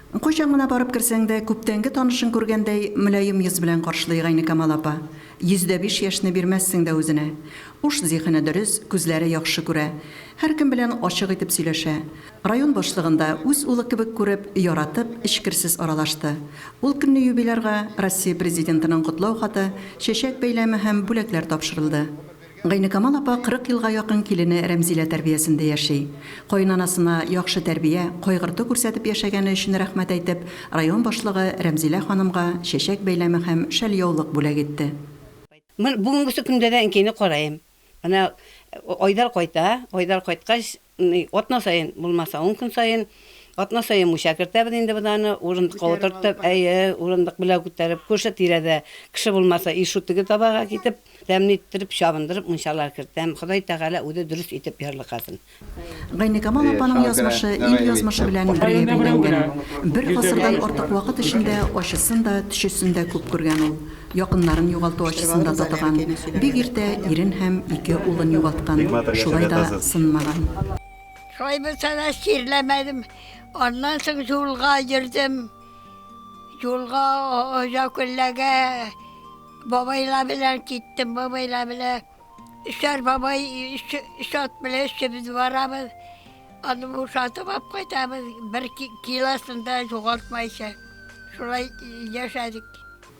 Кайчан гына барып керсәң дә, күптәнге танышын күргәндәй, мөлаем йөз белән каршылый Гайникамал апа. 105 яшьне бирмәссең дә үзенә. Уш зиһене дөрес, күзләре яхшы күрә. Һәркем белән ачык итеп сөйләшә. Район башлыгын да үз улы кебек күреп, яратып, эчкерсез аралашты. Ул көнне юбилярга Россия Президентының котлау хаты, чәчәк бәйләме һәм бүләкләр тапшырылды. Гайнекамал апа 40 елга якын килене Рәмзилә тәрбиясендә яши. Каенанасына яхшы тәрбия, кайгырту күрсәтеп яшәгәне өчен рәхмәт әйтеп, район башлыгы Рәмзилә ханымга чәчәк бәйләме һәм шәльяулык бүләк итте. Мин бүгенгесе көндә дә әнкәйне карыйм. Менә Айдар кайта, Айдар кайткач, Атна саен, булмаса ун көн саен, атна саен мунча кертәбез инде без аны, урындыкка утыртып, әйе, урындык белән күтәреп, күрше тирәдә кеше булмаса, ишу теге табага китеп, тәмле иттереп, чабындырып мунчалар кертәм. Ходай Тәгалә үзе дөрес итеп ярлыкасын. Гайникамал апаның язмышы ил язмышы белән бергә бәйләнгән. Бер гасырдан артык вакыт эчендә ачысын да, төчесен дә күп күргән ул. Якыннарын югалту ачысын да татыган, бик иртә ирен һәм ике улын югалткан, шулай да сынмаган. Шулай булса да чирләмәдем. Аннан соң юлга йөрдем. Юлга Озакүлләгә бабайлар белән киттем, бабайлар белән. Өчәр бабай, өч ат белән өчебез барабыз. Аны бушатып алып кайтабыз, бер килосын да югалтмайча. Шулай яшәдек.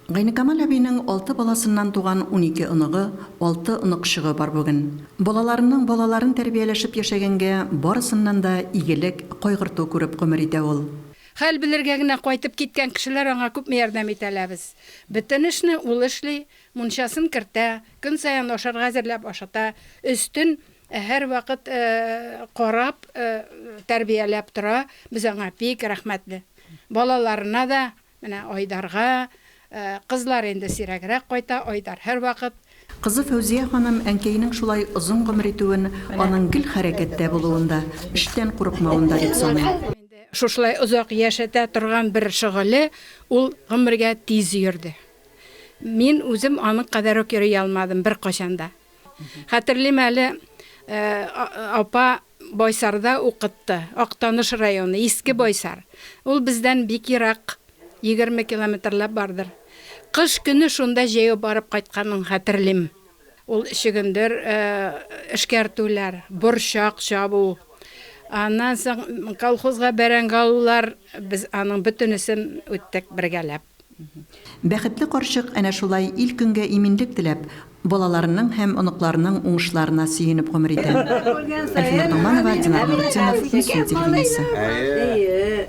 Гайникамал әбинең алты баласыннан туган 12 оныгы, алты оныкчыгы бар бүген. Балаларының балаларын тәрбияләшеп яшәгәнгә, барысыннан да игелек, кайгырту күреп гомер итә ул. Хәл белергә генә кайтып киткән кешеләр аңа күпме ярдәм итә алабыз. Бөтен эшне ул эшли, мунчасын кертә, көн саен ашарга әзерләп ашата, өстен һәрвакыт карап, тәрбияләп тора. Без аңа бик рәхмәтле. Балаларына да, Менә Айдарга, кызлар инде сирәгрәк кайта, Айдар һәрвакыт. Кызы Фәүзия ханым әнкәйнең шулай озын гомер итүен аның гел хәрәкәттә булуында, эштән курыкмавында дип саный. Шушылай озак яшәтә торган бер шөгыле, ул гомергә тиз йөрде. Мин үзем аның кадәр үк йөри алмадым беркайчан да. Хәтерлим әле, апа Байсарда укытты, Актаныш районы, Иске Байсар. Ул бездән бик ерак, 20 километрлап бардыр. Кыш көне шунда җәяү барып кайтканын хәтерлим. Ул чөгендер эшкәртүләр, борчак чабу, аннан соң колхозга бәрәңге алулар, без аның бөтенесен үттек бергәләп. Бәхетле карчык әнә шулай ил-көнгә иминлек теләп, балаларының һәм оныкларының уңышларына сөенеп гомер итә. Әлфинур Томанова, Динар Нуретдинов, Мөслим телевидениесе.